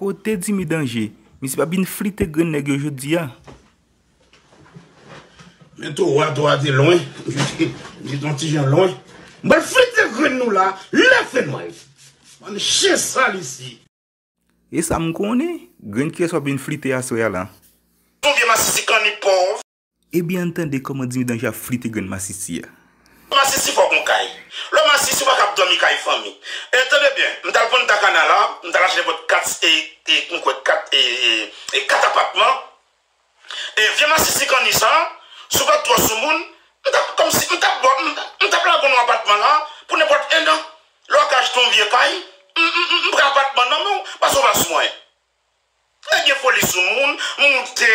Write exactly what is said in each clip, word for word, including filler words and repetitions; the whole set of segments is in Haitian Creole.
Kote Dimi Danje? Misye p ap vin flite grenn nèg yo jodi a. Men twa, twa te lwen. Li te yon ti jan lwen. M pral flite grenn nou la, lè fè nwè. Bann chen sal isi. E sa m konnen, grenn kiyès w ap vin flite aswè a la. Yon vye masisi kanni pòv. Ebyen, ann tande kòman Dimi Danje ap flite grenn masisi a. Masisi fò gon kay. Lè w masisi, ou pa kab dòmi kay fanmi. E tande byen, m t al pran ta kanal la, m t al achte nenpòt kat e, e, m kwè kat e, e, e kat apatman. E vye masisi kanni sa, si w pa t twò soumoun, m t ap kòmsi, m t ap bò, m, m t ap lage w nan apatman la pou nenpòt ennan. Lè w ka achte yon vye kay, m, m, m, m pran apatman nan men w, paske w pa sou anyen. Nèg gen foli sou moun, moute,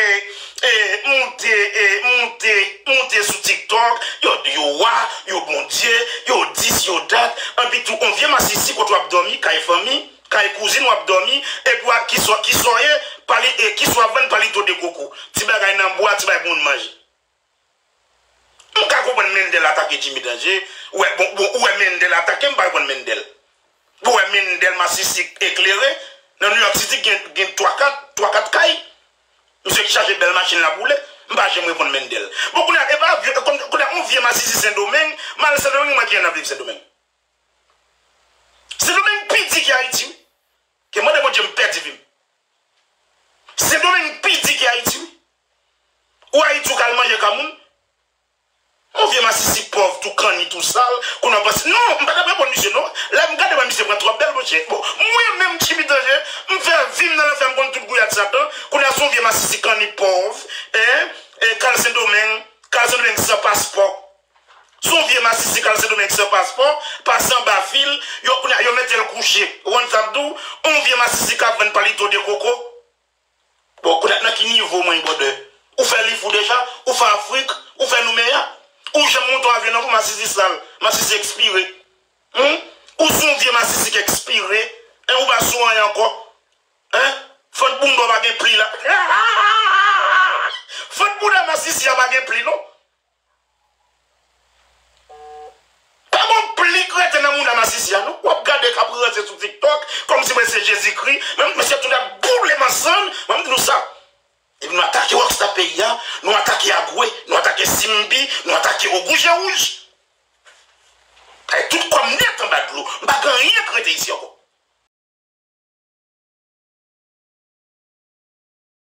e, moute, e, moute, moute sou TikTok, yo, yo wa, yo Bondye, yo dis, yo dat, anpi tou, on vye masisi kote w ap dòmi, kay fanmi, kay kouzin w ap dòmi, epi w a, kiswa, kiswa w ye, pale, e, kiswa w ap vann, pale to de koko. Ti bagay nan bwa, ti bagay pou moun manje. M ka konprann Mendel atake Jimmy Danje. Ou wè, bon, bon, ou wè Mendel atake, m pa reponn Mendel. Ou wè Mendel masisi eklere. Nan New York City, gen, gen twa kat, twa kat kay. Misye ki chaje bèl machin l ap woule. M pa janm reponn Mendel. Bon, kounye a, e pa vye, kounye a, yon vye masisi Sendomeng, m al Sendomeng, mwen ki jan ap viv Sendomeng. Sendomeng pi di ke Ayiti, wi. Ke mande Bondye m pèdi vi m. Sendomeng pi di ke Ayiti, wi. Ou Ayiti, ou ka al manje ka moun. Yon vye masisi pòv, tou kanni, tou sal, kounye a w panse. Non, m pa t ap reponn misye, non. Lè m gade, wè misye pran twòp bèl, monchè. Bon, mwen menm, Jimmy Danje, m fè vi m nan lanfè, m konn tout gouyad Satan. Kounye a, se yon vye masisi kanni pòv, en, e, k al Sendomeng, k al Sendomeng san paspò. Se yon vye masisi k al Sendomeng san paspò, pase anba fil, yo, kounye a, yo mete l kouche. Ou konn sa m di w? Yon vye masisi k ap vann palito de koko. Bon, kounye a, nan ki nivo mwen, brother? Ou fè Lifou deja? Ou fè Afrik? Ou fè Noumeya? Ou janm monte yon avyon nan pou masisi sal, masisi ekspire? Hum? Ou se yon vye masisi k ekspire? En, ou pa sou anyen ankò? En? Fant bounda w pa gen pli la. Fant bounda masisi a pa gen pli, non. Pa gon pli k rete nan mouda masisi a, non. W ap gade k ap ranse sou TikTok, kòmsi mwen se Jezikri. Men mesye tout ap boule m an sann, mwen m di nou sa. Epi nou atake Rockstar peyi a, nou atake Agwe, nou atake Simbi, nou atake Ogou Je Wouj. Kay tout kò m nèt anba dlo. M pa gen anyen k rete isi ankò.